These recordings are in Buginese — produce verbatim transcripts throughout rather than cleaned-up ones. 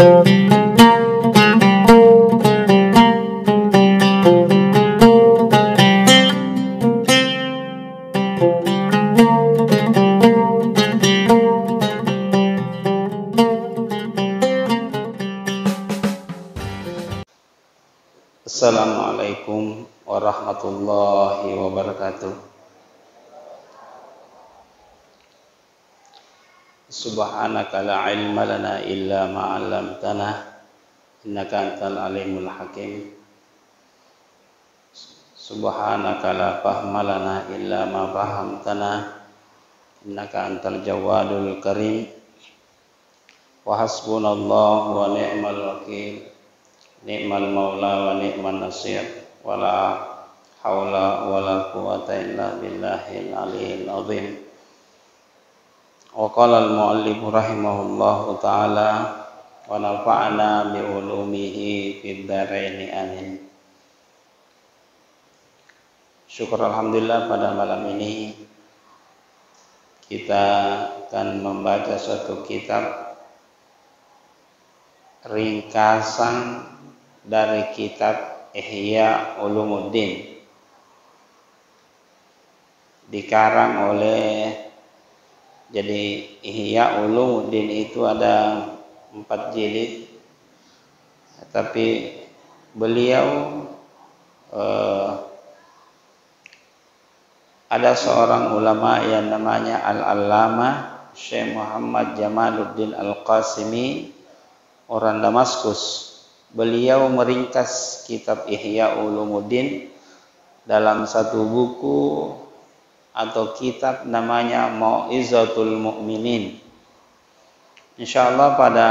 Assalamualaikum warahmatullahi wabarakatuh. Subhanaka la ilma lana illa ma 'allamtana, innaka antal alimul hakim. Subhanaka la fahma lana illa ma fahamtana, innaka antal jawadul karim. Wa hasbunallahu wa ni'mal wakil, ni'mal maula wa ni'man nasir, wa la haula wa la quwwata illa billahil aliyil azim. Wa qala al-muallifu rahimahullahu ta'ala, wa nafa'na bi ulumihi fid daraini, amin. Syukur alhamdulillah, pada malam ini kita akan membaca suatu kitab ringkasan dari kitab Ihya Ulumuddin, dikarang oleh, jadi, Ihya Ulumuddin itu ada empat jilid, tapi beliau, eh, ada seorang ulama yang namanya Al-Allamah Syekh Muhammad Jamaluddin Al-Qasimi, orang Damaskus. Beliau meringkas kitab Ihya Ulumuddin dalam satu buku atau kitab namanya Mau'izatul Mu'minin. Insyaallah, pada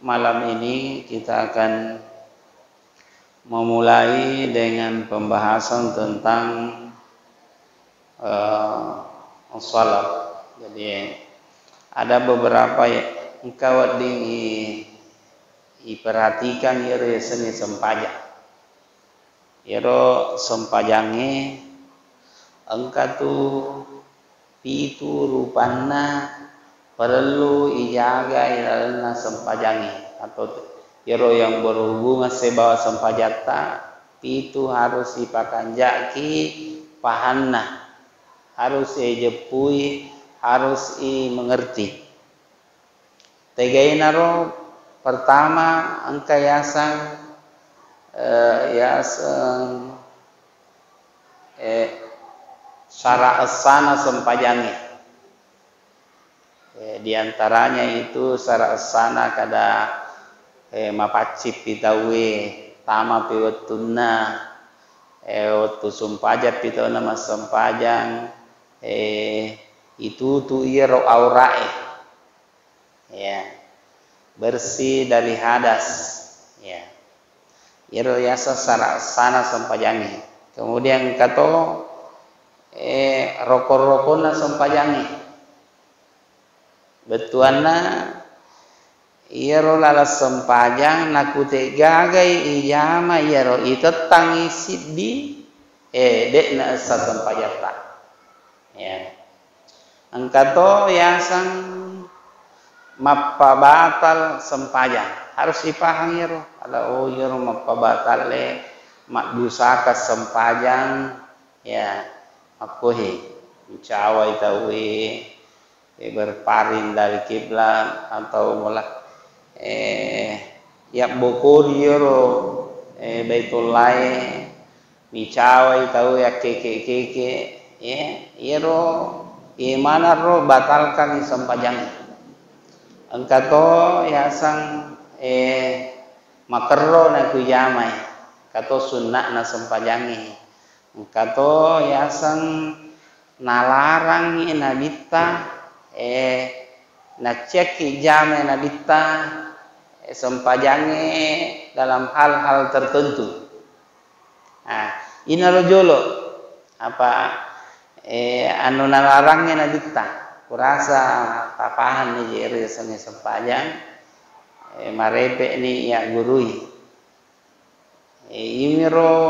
malam ini kita akan memulai dengan pembahasan tentang, eh, salat. Jadi, ada beberapa ya, engka wedding i-, iperhatikan iyaro yasengnge sempajang. Iyaro sempajangnge engka tu pitu rupanna parellu ijaga ilalenna sempajangnge, atau iyaro yang berhubungan sibawa sempajatta, pitu harus ipakanjaki pahanna, harus ijeppui, harus i mengerti. Tegainaro, pertama, engka yaseng, eh, yaseng, eh, sara essana sempajangnge. Eh, di antaranya itu sara essana kada, eh, mapaccippi tauwe, tamapi wettunna, eh, wettu sumpajappi tauna massempajang, eh, itutu iyaro aura'e. Ya. Bersih dari hadas. Ya. Iyaro yaseng sara essana sempajangnge. Kemudian engka to, eh, rokon-rokonna sempajangnge. Bettuanna, iyaro laleng sempajang nakutegagai ijama iyaro itettangngi siddi, eh, de'na essa sempajatta. Ya. Engka to yaseng mappabatal sempajang. Harus ipahang iyaro. Ada, oh, iyaro mappabatal le, maddusaka sempajang. Ya, makkohe, mencawai tauwe, eh, berpaling dari kiblat atau mula, eh, yabbokori iyaro, eh, Baitullahe, micawai tau yakkeke-keke, ya, iyaro imanaro batalkan sempajang. Engka to yaseng, eh, makerro nakujamai, engka to sunna'na sempajangnge. Engka to yaseng nalarangngi Nabitta, eh, nacciakki jamai Nabitta, eh, sempajangnge dalam hal-hal tertentu. Nah, inaro jolo, apa, eh, anu nalarangnge Nabitta. Kurasa tapahanni je ri yasengnge sempajang, eh, marepe'ni yaggurui. Eh, imiro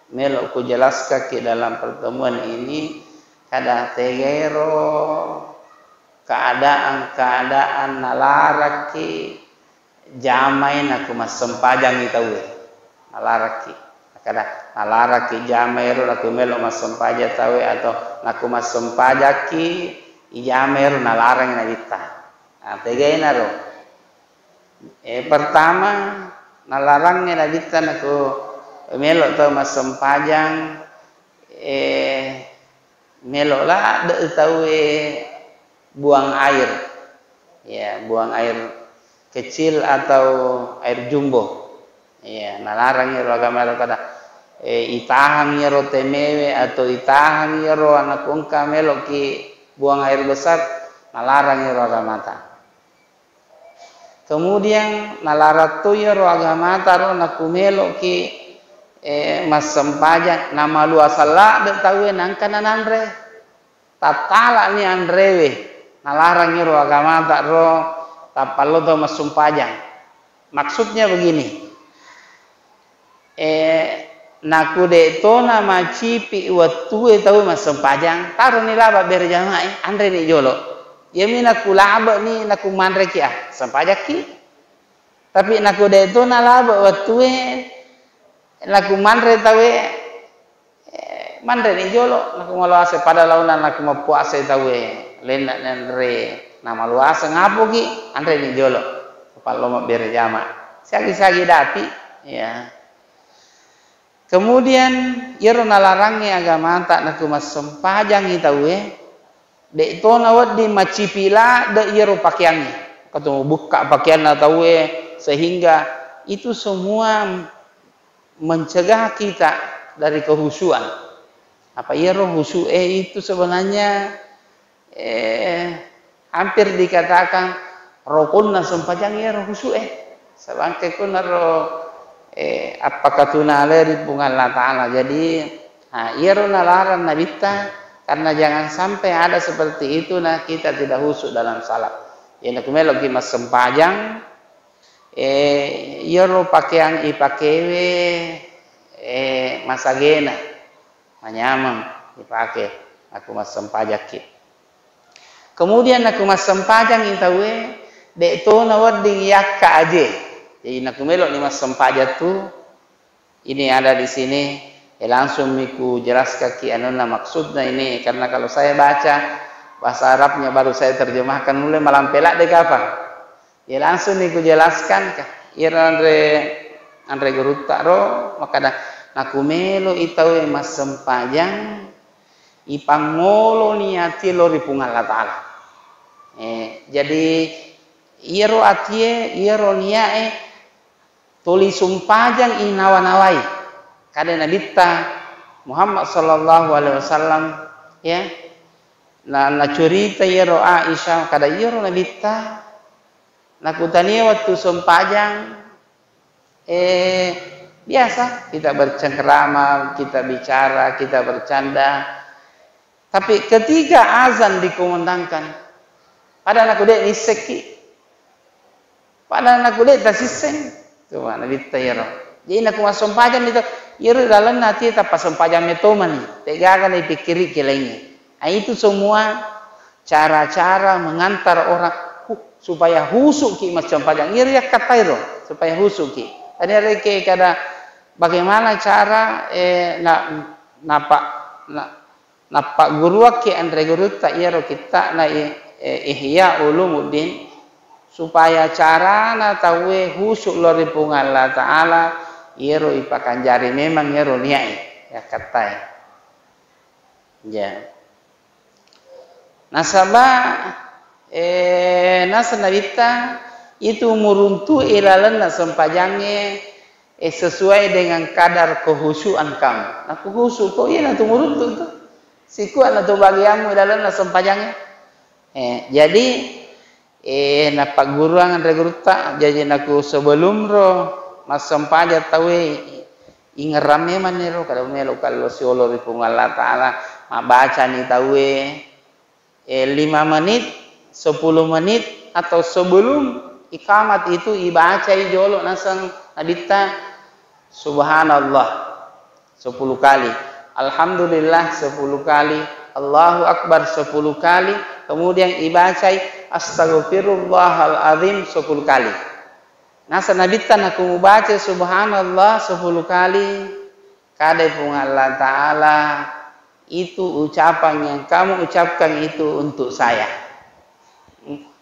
melo kujelaskaki dalam pertemuan ini, kada tegairo keadaan-keadaan nalarakki jamai nakku massempajangngi tauwe. Nalarakki. Kada, nalarakki jamai ro nakku melo massempajang tauwe atau nakku massempajakki ijamai ro nalarang Nabitta. Nah, tegainaro. Eh, pertama, nalarangnge Nabitta nakku melo tau massempajang, eh, melo ladde tauwe buang air. Ya, buang air kecil atau air jumbo. Ya, nalarang iyaro agama ro kada, eh, itahang iyaro temewe atau itahang iyaro anakku engka meloki buang air besar, nalarang iyaro agamata. Kemudian nalarang to iyaro agamata ro nakku meloki, eh, massempajang, namaluaseng ladde tauwe nangka nananre. Tattala'ni anrewe, nalarang iyaro agamata ro tappa lo tau massumpajang. Maksudnya begini, eh, nakku de' tona macipi wettue tau massempajang, taroni laba bere jamae, anreni jolo. Iyami nakku labe'ni, nakku manreki, ah, sempajakki. Tapi nakku de' tona labe wettue, nakku manre tauwe, Eh, manreni jolo, nakku maloaseng pada laona nakku mappuasai tauwe, lenna nanre, namaluaseng apoki, anreni jolo. Pallo mabbere jama. Siagi-siagi dapi, ya. Kemudian, iyaro nalarangnge agamata nakku massempajangngi tauwe, de' tona wedding macipi ladde iyaro pakeangnge. Katong bukka pakeanna tauwe, sehingga itu semua mencegah kita dari kehusuan. Apa iyaro husu'e itu sebenarnya, eh, hampir dikatakan rokonna sempajang iyaro husu'e. Sebangke kunaro, eh, appakatunale ri Puang Allah Ta'ala. Jadi, ha, iyaro nalarang Nabitta, karena jangan sampai ada seperti itu, nah, kita tidak husu dalam salat. Jadi, naku meloki massempajang, Eh, iyaro pakeang ipakewe, eh, masagena, manyameng ipake, nakku massempajakki. Kemudian nakku massempajangngi tauwe, de' tona wedding yakka aje. Jadi nakku melo'ni massempajang tu, ini ada di sini, eh, langsung mi ku jelaskaki anunna maksudna ini, karena kalau saya baca bahasa Arabnya baru saya terjemahkan, mulai malampe ladde kapang. Ya, langsung ni ku jelaskan ka. Iyaro anre, anre gurutta ro, makkada, "Naku melo i tauwe massempajang, ipangngolo niati lo ri Puang Allah Ta'ala." Eh, jadi, iyaro atie, iyaro niae, tuli sumpajang inawa-nawai. Kada Nabitta Muhammad sallallahu alaihi wasallam, ya, na, nacurita iyaro Aisyah, kada iyaro Nabitta, nakutania wettu sempajang, eh, biasa kita bercengkrama, kita bicara, kita bercanda. Tapi ketika azan dikumandangkan, pada naku de' nissekki, pada naku de' tasisseng, tu Nabitta iyaro. Jadi naku massempajang itu, iyaro lalenna atie tappa sempajang metomani, tegaga na ipikkiriki laingnge. Nah, itu semua cara-cara mengantar orang hu-, supaya husuki massempajang. Iyaro yakkattai ro, supaya husuki. Tadi rekeng kada bagaimana cara, eh, na, napa, na, nappagguruakki anre gurutta iyaro kitta'na i-, eh, Ihya Ulumuddin, supaya carana tauwe husu lo ri Puang Allah Ta'ala, iyaro ipakanjari memang iyaro niae, yakkattai. Ya. Nasaba, eh, naseng Nabitta, itu muruntu'i lalenna sempajangnge, eh, sesuai dengan kadar kehusuan kamu. Naku husu ko, iyanatu muruntu tu. Sikuat natu bagiammu lalenna sempajangnge. Eh, jadi, Eh, nappagguruang anre gurutta, jaji naku sebelum ro massempajang tauwe, ingerang memanni ro, kada melo kallo siolo ri Puang Allah Ta'ala, mabbacani tauwe, eh, lima menit, sepuluh menit, atau sebelum ikamat itu ibacai jolo naseng Nabitta, Subhanallah. Sepuluh kali. Alhamdulillah sepuluh kali. Allahu Akbar sepuluh kali. Kemudian ibacai Astaghfirullahal Azim sepuluh kali. Nasa Nabitta naku mubaca subhanallah sepuluh kali, kadai Puang Allah Ta'ala, "Itu ucapan yang kamu ucapkan itu untuk saya."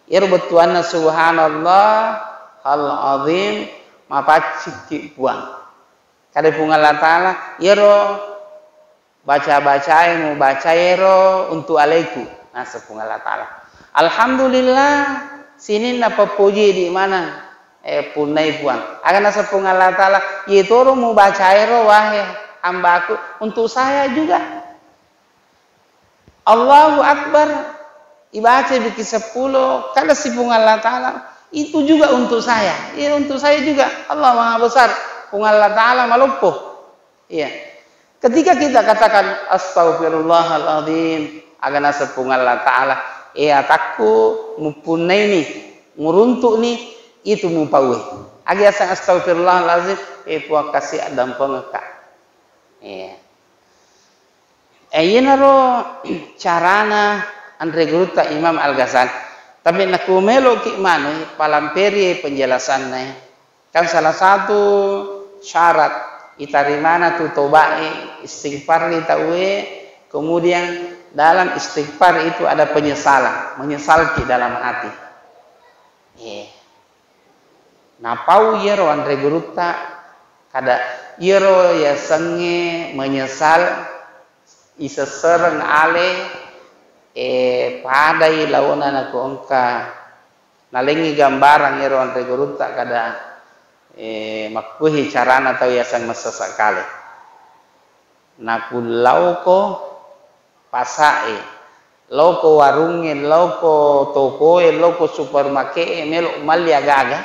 Iyaro bettuanna subhanallah al azim, mapaccikki Puang. Kadai Puang Allah Ta'ala, iyaro baca-bacae mubacaero untuk alaiku, naseng Puang Allah Ta'ala. Alhamdulillah, sininna pappoji di mana, eh, punnai Puang. Aga naseng Puang Allah Ta'ala, yetoro mubacaero, wahai hambaku, untuk saya juga. Allahu Akbar, ibaca biki seppulo, kada si Puang Allah Ta'ala, itu juga untuk saya. Iya, untuk saya juga. Allah Maha Besar, Puang Allah Ta'ala maloppo. Iya. Ketika kita katakan, "Astaghfirullahaladzim," aga naseng Puang Allah Ta'ala, "Eh, atakku, muppunnaini, muruntukni, itu mupaue." Agi aseng astaghfirullahaladzim, "Eh, Puang, kasi addampengekka." Iya. Eh, iyanaro carana anre gurutta Imam Al-Ghazali. Tapi naku meloki manui palamperi penjelasanna. Kan salah satu syarat itarimana tu tobae, istighfar ri tauwe, kemudian dalam istighfar itu ada penyesalan, menyesalki dalam hati. Iya. Napau iyaro anre gurutta, kada iyaro yasengnge menyesal, isessereng ale, eh, padai laona nako engka nalengngi gambarang iyaro anre gurutta kada, eh, makkuhi carana tau yaseng messessa kale. Nakullauko pasa'e, loko warungnge, loko tokoe, loko supermarket'e, melo malli aga-aga,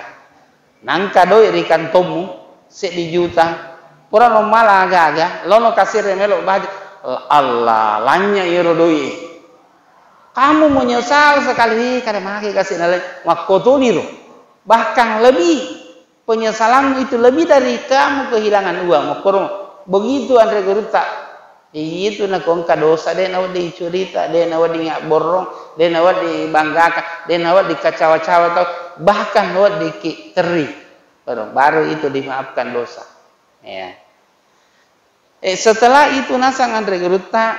nangka doi ri kantommu seddi juta, purano mala aga-aga, lono kasir'e melo baja, Allah, lanya iyaro doi. Kamu menyesal sekali, kada magi kasi nale, makkotoniro. Bahkan lebih penyesalanmu itu lebih dari kamu kehilangan uang. Makkoro begitu anre gurutta. Itu nako engka dosa, de nawedding curita, de nawedding abborrong, de nawedding banggakan, de nawedding kacawa-cawa tau, bahkan weddingki terri. Baru, baru itu dimaafkan dosa. Ya. Eh, setelah itu nasang anre gurutta,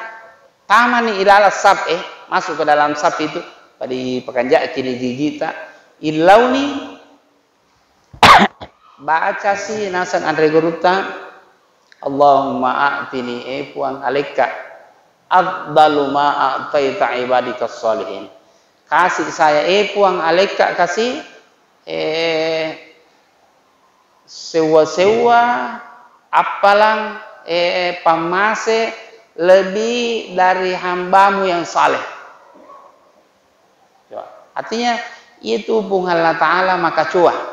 tamani ilala saf, eh, masuk ke dalam saf itu, pada pakanjaki ni gigita, illauni, bacasi naseng anre gurutta, "Allahumma a'tini, eh Puang, alekka, afdalu ma a'taita ibadikas sholihin." Kasih saya, eh Puang, alekka kasih, eh, sewwa-sewwa, appalang, eh, pammase lebih dari hambamu yang saleh. Coba. Artinya, itu Puang Allah Ta'ala maka coba.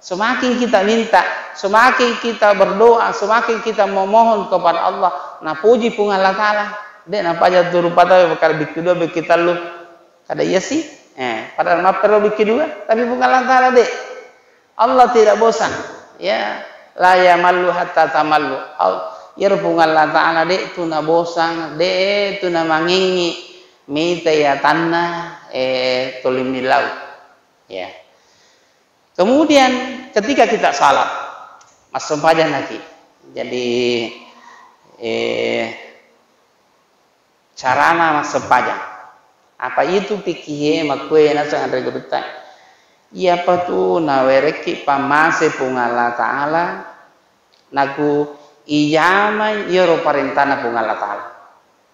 Semakin kita minta, semakin kita berdoa, semakin kita memohon kepada Allah, napuji Puang Allah Ta'ala. De napaja turu patawe bakal bikki dua, bikki tellu. Kada iya sih? Eh, padahal mappero bikki dua, tapi Puang Allah Ta'ala de. Allah tidak bosan, ya. La yamallu hatta tamallu. Al-, iyaro Puang Allah Ta'ala de tu nabosang, de tu namangingi mita yatanna, eh, tolling millau. Ya. Kemudian ketika kita salat, massempajang lagi. Jadi, eh, carana massempajang. Apa itu pikihe makkue naseng anre gurutta. Iyapatu nawerekki pammase Puang Allah Ta'ala, naku ijamai iyaro parentana Puang Allah Ta'ala.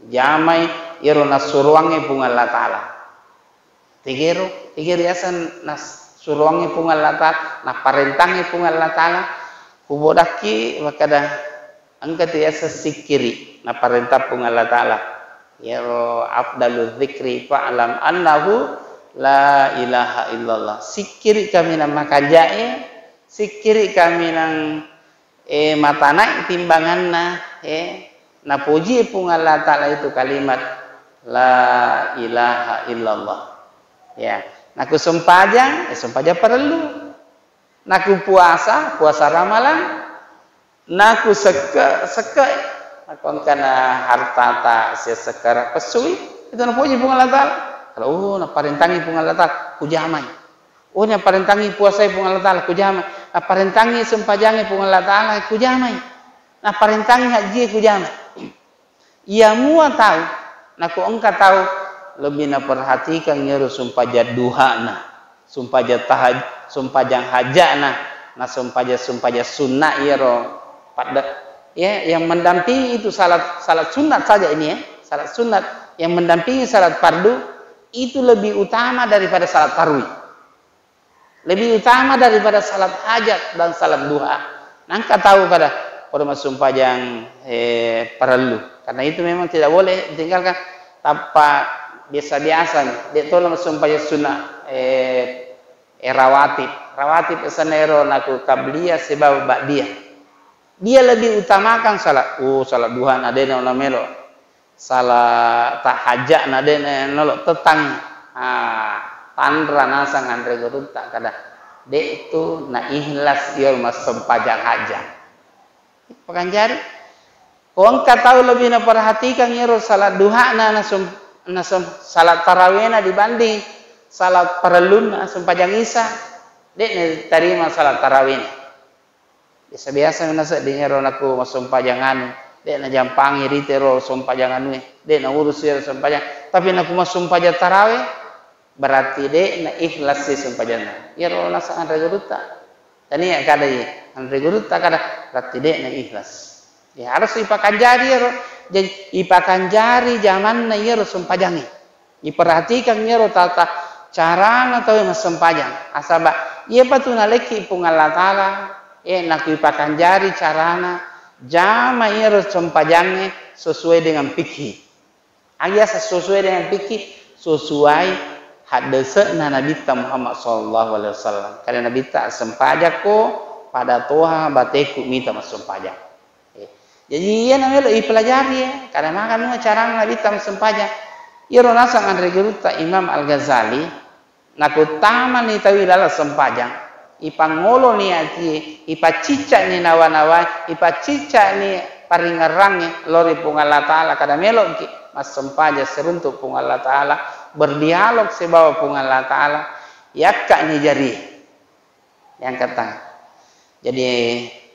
Ijamai iyaro nassuroangnge Puang Allah Ta'ala. Tegero, tegero yaseng nassuroangnge Puang Allah Ta'ala, napparentangnge Puang Allah Ta'ala, kubodakki makkeda, engka tu yaseng sikkiri, napparentang Puang Allah Ta'ala. Iyaro afdalu dzikri fa'lam annahu la ilaha illallah. Sikkiri kaminang makanja'e, sikkiri kaminang eh, matana'i timbanganna, eh, napoji Puang Allah Ta'ala itu kalimat la ilaha illallah. Ya, naku sempajang, eh, sempajang parellu. Naku puasa, puasa ramalang. Naku sekke, sekke. Naku engkana hartata sia sekkara pesui, itu napoji Puang Allah Ta'ala. Kalau, oh, naparentangi Puang Allah Ta'ala, kujamai. Oh, naparentangi puasai Puang Allah Ta'ala, kujamai. Napparentangngi sempajangnge Puang Allah Ta'ala, kujamai. Napparentangngi hajjie, kujamai. Iya mua tau, nako engka tau lebbi naperhatikang iyaro sumpajang duhana, sumpajang tahaj-, sumpajang hajjana, na sumpajang-sumpajang sunna iyaro padda-, ya, yang mendampingi itu salat, salat sunat saja ini ya, salat sunat yang mendampingi salat fardu itu lebih utama daripada salat tarwih. Lebih utama daripada salat hajat dan salat duha. Nangka tau kada, pada massumpajang, eh, parellu. Karena itu memang tidak boleh ditinggalkan. Tappa biasa-biasa, de' tolo massumpajang sunna, eh, eh, rawatib. Rawatib esanna ero naku qabliyah sibawa ba'diyah. Dia lebih utamakan salat, oh, salat duha na de' na melo. Sala tahajja'na de' na nolo tettang, ah, tanra nasang anre gurutta kada. De' tu na ikhlas iyaro massempajang hajja. Pakanjari, ko engka tau lebih naperhatikan iyaro salat duhana nasum-, nasum-, salat tarawihna dibanding salat parellunna sempajang isya, de' natarima salat tarawihna. Biasa-biasa mi nasedding ero nakku massumpajang anu, de' najampangi rite ro sumpajang anue, de' naurusi ero sumpajang. Tapi nakku massumpajang tarawe, berarti de' na ikhlas si sumpajanna. Iyaro naseng anre gurutta. Tania kada iye, anre gurutta kada, berarti de' na ikhlas. Ya, harus ipakanjari ero. Jadi, ipakanjari jamanna iyaro sumpajangnge. Iperhatikan iyaro tata carana tauwe massempajang. Nasaba iyapa tu nalekki Puang Allah Ta'ala, eh, naku ipakanjari carana jama iyaro sempajangnge sesuai dengan fikih. Agi asa sesuai dengan fikih, sesuai haddese'na Nabitta Muhammad sallallahu alaihi wasallam. Karena Nabitta assempajakko pada toha bateku mita massempajang. Eh, jaji iyana melo ipelajari, eh. Kada maga nua carana Nabitta massempajang. Iyaro naseng anre gurutta Imam Al-Ghazali, nakuttamani tau ilalang sempajang, ipangoloni atie, ipaciccani nawa-nawa, ipaciccani paringerrangnge lao ri Puang Allah Ta'ala, kada meloki massempajang siruntu Puang Allah Ta'ala, berdialog sibawa Puang Allah Ta'ala, yakkani jari. Angkat tangan. Jadi,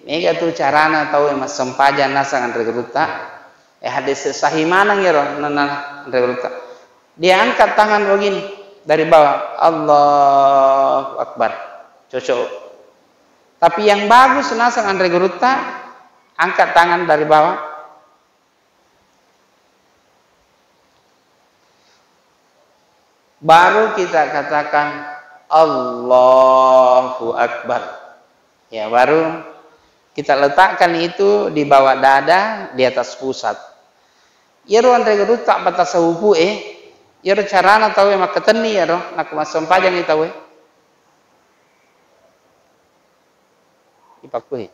mega tu carana tau massempajang naseng anre gurutta. Eh, hadis sahih maneng iyaro, nana anre gurutta. Dia angkat tangan begini dari bawah. Allahu Akbar. Cocok. Tapi yang bagus naseng anre gurutta, angkat tangan dari bawah. Baru kita katakan, "Allahu Akbar." Ya, baru kita letakkan itu di bawah dada, di atas pusat. Iyaro anre gurutta patasawufu e, iyaro carana tauwe makkatenni iyaro, nakko massempajangi tauwe. Ipakkui.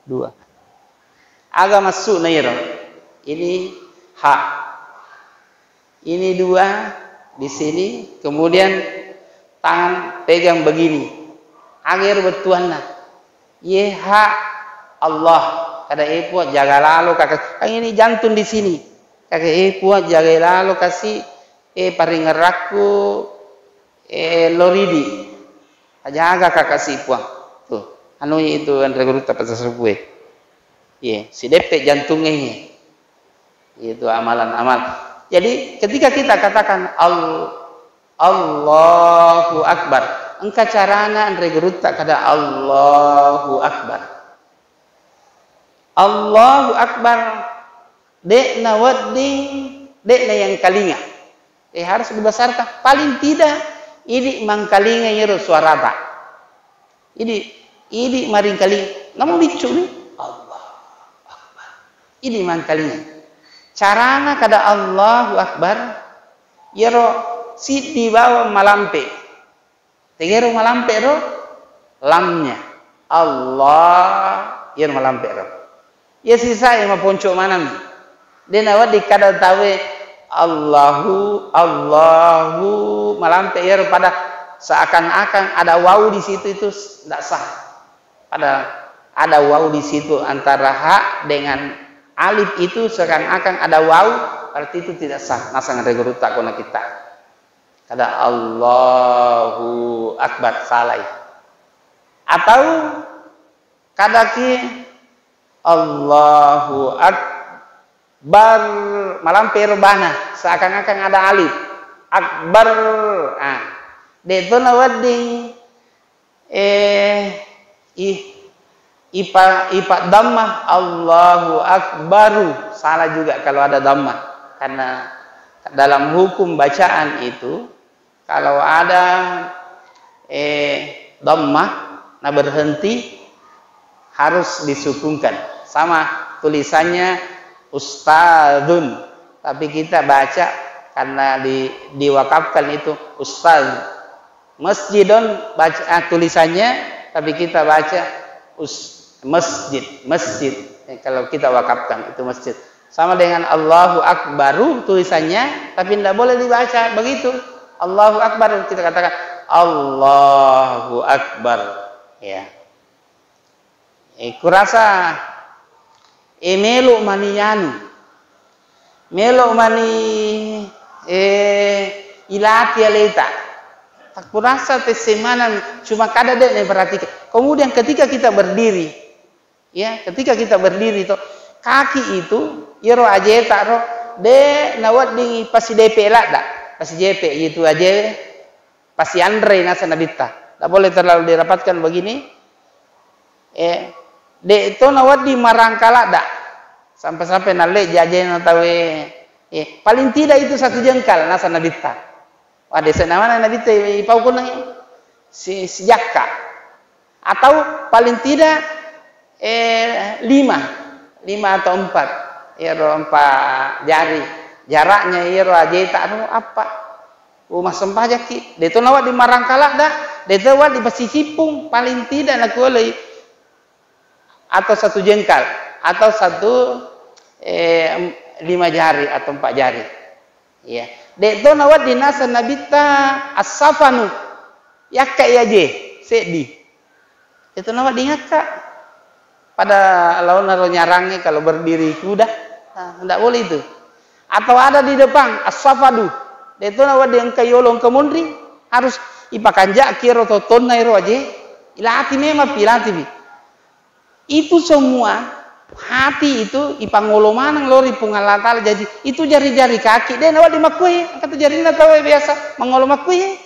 Dua. Aga massu'na iyaro? Ini ha. Ini dua di sini, kemudian tangan pegang begini. Aga iyaro bettuanna? Ye ha Allah. Kada e Puang, jaga lalo kaka. Kan ini jantung di sini. Kaka e Puang, jaga lalo kasi, eh, paringerrakku, eh, loridi. Ajaga kaka si Puang. Tuh, anu itu anre gurutta patasawufu e. Iya, sideppe jantungnge. Itu amalan-amal. Jadi, ketika kita katakan Al-, Allahu Akbar, engka carana anre gurutta kada Allahu Akbar. Allahu Akbar, de'na wedding, de'na yangkalinga. Eh, harus dibesarkan. Paling tidak, idi mangkalinga iyaro suarata. Idi, idi maringkalinga. Namu biccu ni, Allahu Akbar. Idi mangkalinga. Carana kada Allahu Akbar, iyaro siddi bawang malampe. Tegero malampe ro lamnya. Allah, iyaro malampe ro. Iya sisae maponco maneng. De nawedding kada tauwe Allahu, Allahu malampe iyaro pada seakan-akan ada waw di situ, itu ndak sah. Pada ada waw di situ antara ha dengan alif itu seakan-akan ada waw, berarti itu tidak sah. Nasang anre gurutta kona kita. Kada Allahu Akbar, salai. Atau kadaki Allahu Akbar, malampe ero bana, seakan-akan ada alif. Akbar. Ah, de' to nawedding, eh, i-, ipa-, ipa dhammah, Allahu Akbaru. Salah juga kalau ada dhammah. Karena dalam hukum bacaan itu, kalau ada, eh, dhammah, na berhenti, harus disukunkan. Sama tulisannya ustadzun, tapi kita baca karena di-, diwakafkan itu ustadz. Masjidun baca, ah, tulisannya, tapi kita baca us-, masjid, masjid. Eh, kalau kita wakafkan itu masjid. Sama dengan Allahu Akbaru tulisannya, tapi ndak boleh dibaca begitu. Allahu Akbar, kita katakan Allahu Akbar. Ya. Eh, kurasa, eh, melo mani anu. Melo mani, eh, ilati aleta. Takkurasa tesse maneng, cuma kada de' naperhatikan. Kemudian ketika kita berdiri, ya, ketika kita berdiri to, kaki itu, iyaro ajeta ro, de' nawedding pasidepe ladda, pasijepe itu aje, pasianre naseng Nabitta. Tidak boleh terlalu dirapatkan begini. Eh, de' to nawedding marangka ladda. Sampai-sampai nalle jajena tauwe. Eh, paling tidak itu satu jengkal naseng Nabitta. Wah, desa namana Nabitta ipaukunang si, sijakka. Atau paling tidak, eh, lima, lima atau empat, iyaro empat jari jaraknya iyaro ajeta ro apa. Oh, massempajakki. De' to nawedding marangka ladda, de' to wedding pasicippung, paling tidak nakualai atau satu jengkal, atau satu, eh, lima jari atau empat jari. Iya. De' to nawedding naseng Nabitta as-safanu. Yakka i aje, seddi. De' to nawedding akka. Pada laona ro nyarangnge kalau berdiri kuda, nah, ndak boleh itu. Atau ada di depan, as-safadu. De' to nawedding engka yolo engka monri, harus ipakanjaki ero tottonna ero aje. Ilati memang pi, ilati pi. Itu semua hati itu ipangolo maneng lao ri Puang Allah Ta'ala. Jadi itu jari-jari kaki de' nawedding makkue, engka tu jarinna tauwe biasa mangolo makkue.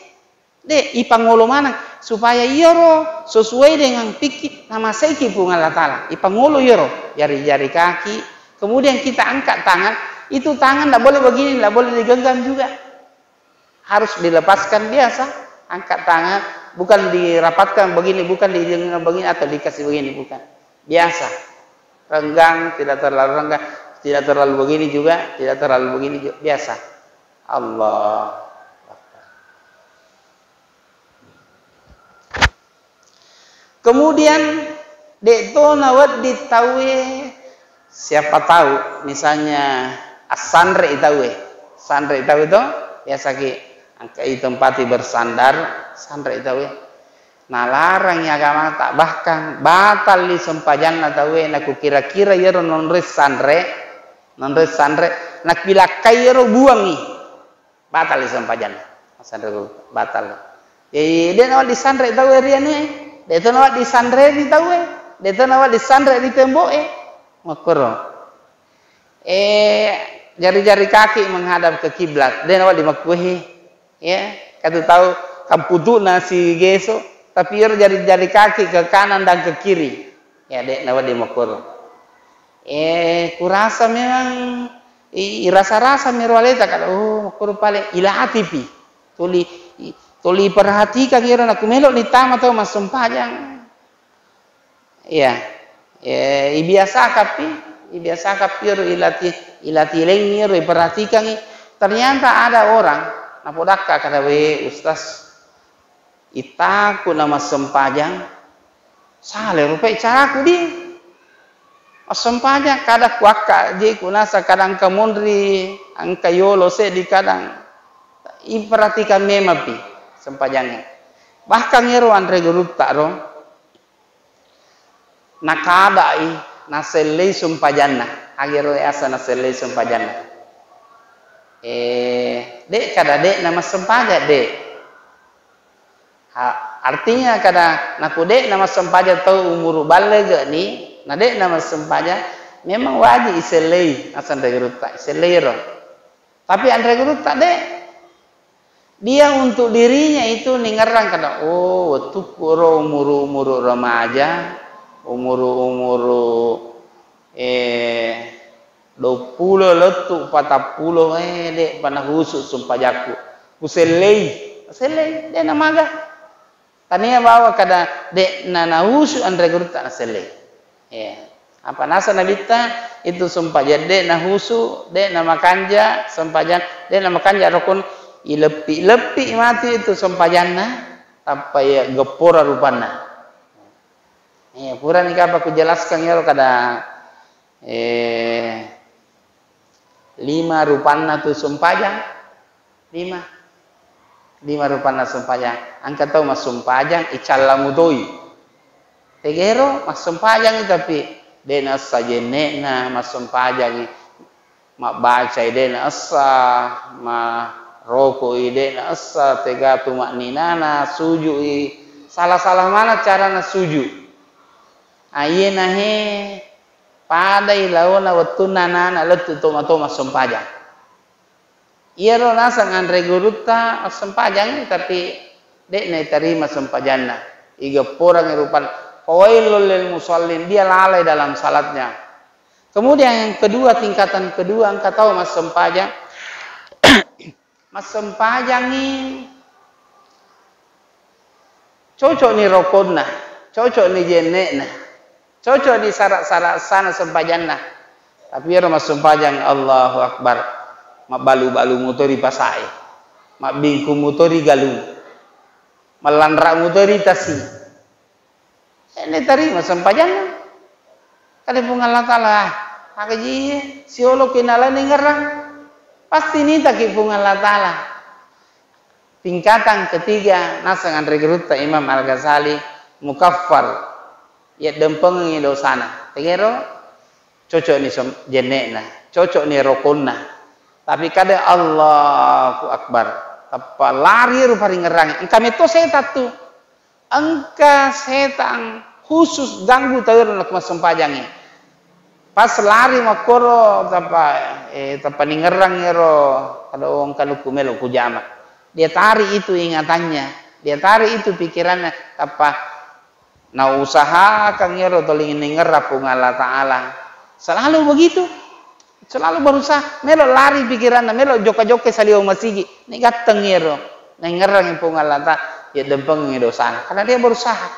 De', ipangolo maneng supaya iyaro sesuai dengan pikki namaseiki Puang Allah Ta'ala. Ipangolo iyaro jari-jari kaki, kemudian kita angkat tangan, itu tangan ndak boleh begini, ndak boleh digenggam juga. Harus dilepaskan biasa, angkat tangan, bukan dirapatkan begini, bukan digenggam begini atau dikasih begini, bukan. Biasa. Renggang, tidak terlalu renggang, tidak terlalu begini juga, tidak terlalu begini juga, biasa. Allah. Kemudian, de' to nawedding tauwe, siapa tahu, misalnya, assanre i tauwe. Sanre i tauwe to, biasaki angka i tempati bersandar, sanre i tauwe. Nalarangi agamata, bahkan batalli sempajanna tauwe, nakukira-kira iyaro nonroi sanre, nonroi sanre, nakilakkai iyaro buangngi. Batal i sempajanna. Sanre batal. Jadi, de' nawedding sanre tauwe ri anue. De' to nawedding sanre ri tauwe. De' to nawedding sanre ri tembo'e. Makkoro. Eh, jari-jari kaki menghadap ke kiblat. De' nawedding makkuehe. Ya, katu tau kamputu'na si geso, tapi iyaro jari-jari kaki ke kanan dan ke kiri. Ya, de' nawedding makkoro. Eh, kurasa memang i-, irasa-rasa miro aleta kada, oh, makkoro pale ilatipi. Tuli, i-, tuli perhatikan iro nakumelo ni tama tau massempajang. Iya. Eh, ibiasakappi, ibiasakappi iro ilati-, ilatilengi iro, iperhatikangi. Ternyata ada orang napodakka kada, we, Ustaz, ittaku na massempajang, sale rupai caraku di massempajang, kada kuakka je kunasa, kada engka monri, engka yolo seddi, kadang iperhatikan memang pi sempajangnge. Bahkan ero anre gurutta ro, nakadai nasellei sempajanna, agero asa nasellei sempajanna. Eh, de' kada de' na massempajang, de'. Ha, Artinya kada naku de'na massempajang tau umuru ballegeni, na de'na massempajang, memang wajib isellei, naseng anre gurutta, isellei ro. Tapi anre gurutta de'. Dia untuk dirinya itu ningerrang kada, "Oh, wettukku ro umuru-umuru remaja, umuru-umuru, eh, duappulo lettu patappulo, eh, de'pa nahusu sempajakku. Kusellei." Sellei, de' namaga. Tania bawa kada de'na nahusu anre gurutta nasellei. Iya. Apa naseng Nabitta itu sempajang de' nahusu, de' namakanja sempajang, de' namakanja rokon, ileppi-leppi matu itu sempajanna, tappa iya geppora rupanna. Iya, purani kapa kujelaskan iyaro kada, eh, lima rupanna tu sempajang. Lima. Lima rupanna sempajang. Engka tau massempajang, icalla mutoi. Tegero massempajangi tapi de' naessa jenne'na, massempajangi mabbacai de' naessa, marokoi de' naessa, tega tuma'ninana, sujui, salah-salah mana carana suju. Aiyena he padai laona wettunna ana-ana lettu toma-toma sempajang. Iyaro naseng anre gurutta massempajang, tapi de' naitarima sempajanna. Igepporangi rupanna. Fawailul lil musallin, dia lalai dalam salatnya. Kemudian yang kedua, tingkatan kedua, engka tau massempajang, massempajangi cocokni rokonna, cocokni jenne'na, cocokni sara'-sara' sana sempajanna. Tapi iyaro massempajang, Allahu Akbar, mabbalu-balu muto ri pasae, mabbingku muto ri galung, mallanra muto ri tasi. Eh, naitarima sempajanna. Kada Puang Allah Ta'ala, ah, aga ji siolo ki nalani ngerang. Pasti nitaki Puang Allah Ta'ala. Tingkatan ketiga, naseng anre gurutta Imam Al-Ghazali, mukaffar, yaddempengengi dosana. Tegero, cocokni sem-, jenne'na, cocokni rokonna. Tapi kada Allahu Akbar, tappa lari ero paringerrangi. Engka metto setang tu. Engka setang khusus ganggu tauwero nakko massempajangngi. Pas lari makkoro tappa, eh, tappa ningerrang ero kada, oh, engka lukku melo kujama. Dia tarik itu ingatannya, dia tarik itu pikirannya, tappa nausahakan ero tuli ningerrang Puang Allah Ta'ala. Selalu begitu. Selalu berusaha, melo lari pikiranna, melo jokka-jokka saliweng masigi, ni gatteng ero, naingerrangi Puang Allah Ta'ala, yaddempengengi dosana, karena dia berusaha.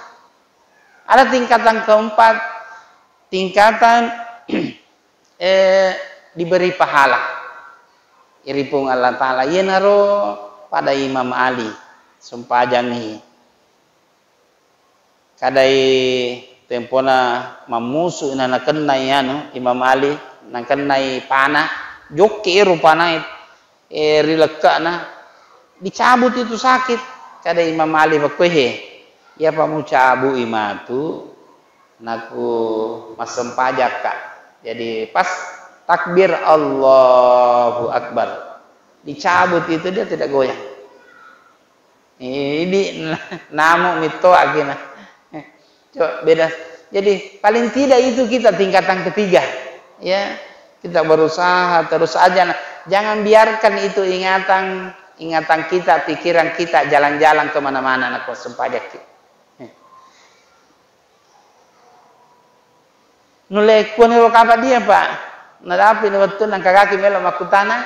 Ada tingkatan keempat, tingkatan, eh, diberi pahala ri Puang Allah Ta'ala. Iyanaro pada Imam Ali, sempajangngi. Kadai tempona mammusu na nakennai anu, Imam Ali, nakennai pana, jokke ero panae, eh, ri lekka'na, dicabut itu sakit. Kada Imam Ali makkuehe, iyapa mucabui matu, naku massempajakka. Jadi pas takbir Allahu Akbar, dicabut itu dia tidak goyang. Idi namu mitto agina. Coba beda. Jadi paling tidak itu kita tingkatan ketiga. Ya, kita berusaha terus aja. Nah, jangan biarkan itu ingatan, ingatan kita, pikiran kita jalan-jalan kemana-mana, nak sempajakki. Nulle kuaniro kapa dia, Pak? Nadapi ni wettu nangka kaki melo makkutana.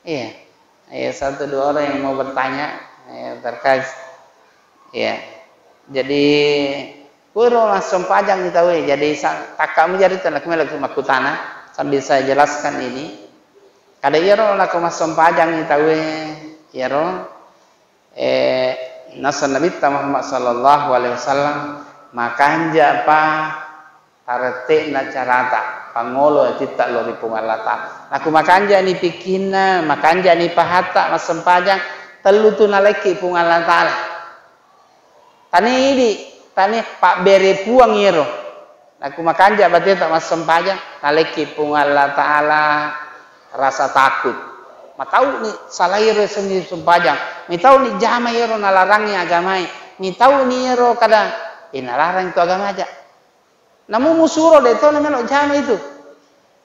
Iya. Iya, satu dua orang yang mau bertanya, iya, terkait. Iya. Jadi, kuro langsung pajang ni tau, jadi sa-, takkamu jari tanda kami lagi makkutana sambil saya jelaskan ini. Kada iyaro lako massempajang ni tau, iyaro, eh, nasa Nabitta Muhammad sallallahu alaihi wasallam makanja pa tarette'na carata, pangolo atitta lao ri Puang Allah Ta'ala. Naku makanja'ni pikkinna, makanja'ni pahatta massempajang, tellu tu nalekki Puang Allah Ta'ala. Tania idi, tania pabbere Puang iyaro. Naku makanja bateta massempajang, nalekki Puang Allah Ta'ala rasa takut. Matau'ni salai ro sengngi sempajang, mitau'ni jama iyaro nalarangngi agamae. Mitau ni ero kada, eh, nalarang itu agama aja. Namu musuro de to namelo jama itu.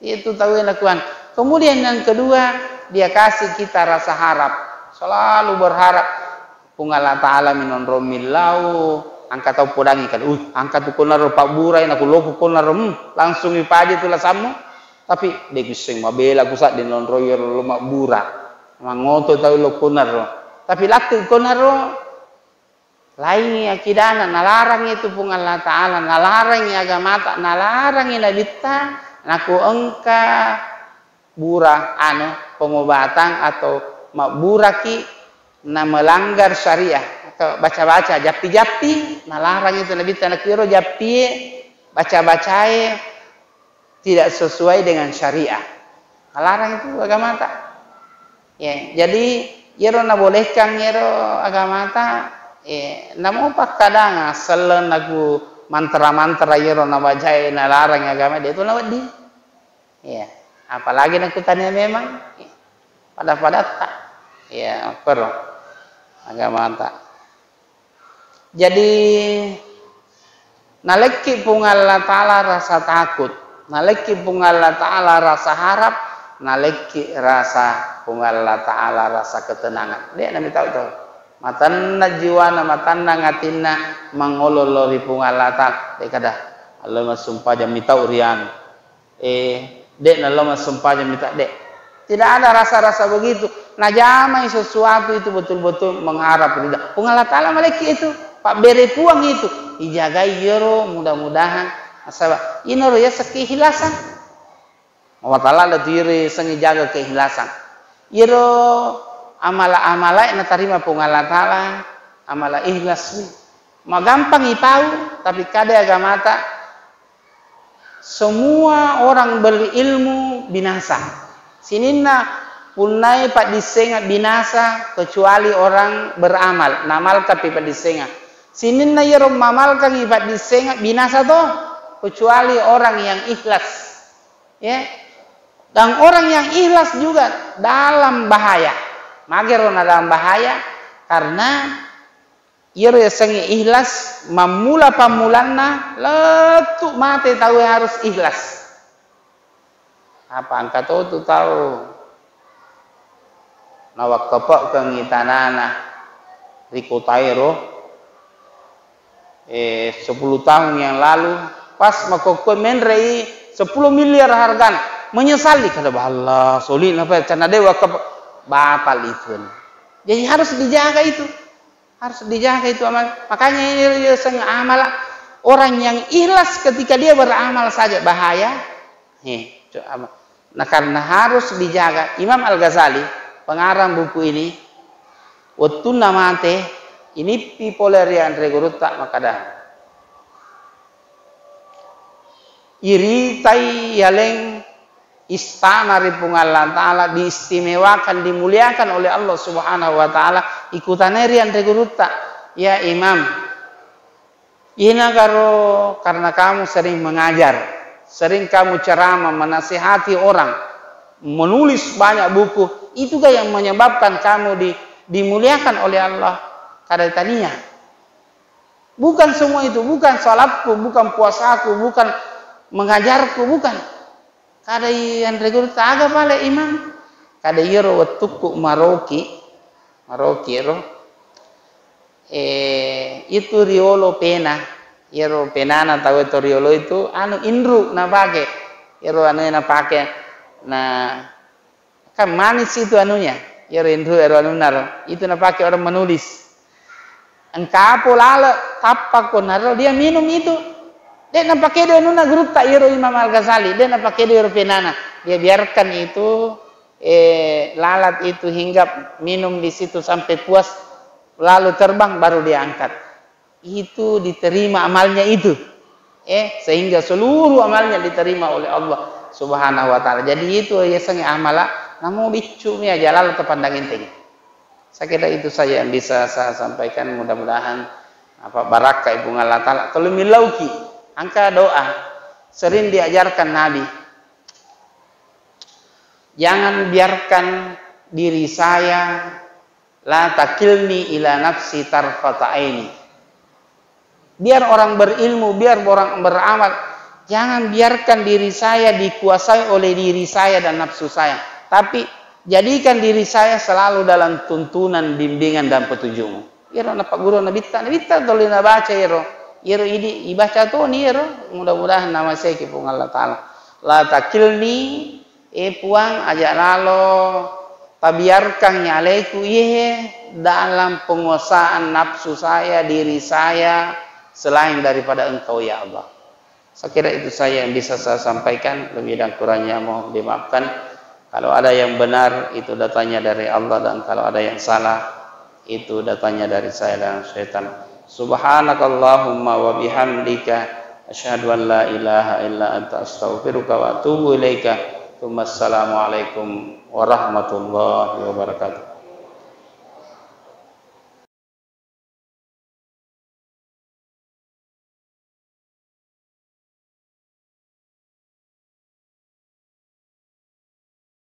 Itu tau yang lakukan. Kemudian yang kedua, dia kasih kita rasa harap. Selalu berharap. Puang Allah Ta'ala minonro millau, angka tau podangi kada. Uh, angka tu konaro pabburai, naku loko konaro, hmm, langsung ipaja tu lasammu. Tapi de kuisseng mabela ku sadde nonroi ero lo mabbura. Mangoto tau lo konaro. Tapi lakku konaro, laingi akidana, nalarang itu Puang Allah Ta'ala, nalarang agamata, nalarang nabitta, naku engka bura, anu, pengobatan atau mabburaki na melanggar syariah atau baca-baca, jappi-jappi, nalarang itu nabitta, naku ero jappie, baca-bacae, tidak sesuai dengan syariah. Nalarang itu agamata. Ya, jadi iyaro nabolehkan iyaro agamata, eh, namo pakkadang selleng naku mantra-mantra iyaro nabacae nalarang agama de tu nawedding. Ya, apalagi naku tania memang, ya, pada-padatta. Ya, perro agamata. Jadi, nalekki Puang Allah Ta'ala rasa takut, nalekki Puang Allah Ta'ala rasa harap, nalekki rasa Puang Allah Ta'ala rasa ketenangan. De' nami tau to. Matanna jiwana, matanna atinna mangolo lao ri Puang Allah Ta'ala. De' kada, Allah massumpajang mitau rianu. Eh, de' nallo massempajang mita, de'. Tidak ada rasa-rasa begitu. Najamai sesuatu itu betul-betul mengharap ridha. Puang Allah Ta'ala malekki itu. Pabbere Puang itu. Ijagai iyaro, mudah-mudahan. Nasaba inaro yaseng keikhlasan. Allah Ta'ala lettu iyaro yaseng ijaga keikhlasan. Iyaro amala-amala natarima Puang Allah Ta'ala, amala ikhlas ni. Magampang ipau, tapi kada agamata, semua orang berilmu binasa. Sininna punnai paddissenga binasa kecuali orang beramal, namalkapi paddissenga. Sininna iyaro mamalkangi paddissenga binasa to, kecuali orang yang ikhlas. Ya. Dan orang yang ikhlas juga dalam bahaya. Magero na dalam bahaya karena iyaro yasengnge ikhlas, mammula pammulanna lettu mate tauwe harus ikhlas. Apa engka to tu tau nawakkape'kengngi tanana ri kotaero, eh, sepuluh tahun yang lalu, pas makkokkoe menre'i sepuluh miliar hargana, menyesali, kada balla, soli napa, karena de wakkape-, batal itu. Jadi harus dijaga itu. Harus dijaga itu amal. Makanya ini yaseng amala. Orang yang ikhlas ketika dia beramal saja bahaya. Nih, co-, ama-, nah, karena harus dijaga. Imam Al-Ghazali, pengarang buku ini, wettunna mate, inippi pole ri anre gurutta, makkada, iritai yaleng istana ri Puang Allah Ta'ala, diistimewakan, dimuliakan oleh Allah Subhanahu wa Ta'ala, ikutanai ri anre gurutta, ya Imam, inagaro karena kamu sering mengajar, sering kamu ceramah, menasihati orang, menulis banyak buku, itukah yang menyebabkan kamu di-, dimuliakan oleh Allah? Kada tania. Bukan semua itu, bukan salatku, bukan puasaku, bukan mengajarku, bukan. Kada i anre gurutta, aga pale Imam? Kada iyaro wettukku maroki, maroki ro. Eh, itu riolo pena, iyaro penana tau to riolo itu, anu, inru napake, iyaro anu napake, na, kan manis itu anunya, iyaro inru ero anunna ro, itu napake orang menulis. Engkapo lale, tappa ko naro dia minum itu. De' napakedo anunna gurutta iyaro Imam Al-Ghazali, de' napakedo iyaro penana. Dia biarkan itu, eh, lalat itu hinggap minum di situ sampai puas, lalu terbang, baru dia angkat. Itu diterima amalnya itu. Eh, sehingga seluruh amalnya diterima oleh Allah Subhanahu wa Ta'ala. Jadi itu yasengnge amala, namo biccu mi aja lalo tapandang enteng. Saya kira itu saja yang bisa saya sampaikan. Mudah-mudahan apa, barakka i Puang Allah Ta'ala. Tuli millauki, engka doa sering diajarkan Nabi. Jangan biarkan diri saya, la takilni ila nafsi tarfata aini. Biar orang berilmu, biar orang beramal, jangan biarkan diri saya dikuasai oleh diri saya dan nafsu saya. Tapi jadikan diri saya selalu dalam tuntunan, bimbingan, dan petunjukmu. Iyaro napagguru Nabitta, Nabitta tuli nabaca iyaro. Iyaro idi, ibaca toni iyaro. Mudah-mudahan namaseki Puang Allah Ta'ala. La takilni, eh Puang, aja lalo tabiarkan nyaleku iye dalam penguasaan nafsu saya, diri saya, selain daripada Engkau, ya Allah. Saya kira itu saja yang bisa saya sampaikan, lebih dan kurangnya mohon dimaafkan. Kalau ada yang benar, itu datangnya dari Allah, dan kalau ada yang salah, itu datangnya dari saya dan setan. Subhanakallahumma wa bihamdika, asyhadu an la ilaha illa anta, astaghfiruka wa atubu ilaika. Tsumma assalamualaikum warahmatullahi wabarakatuh.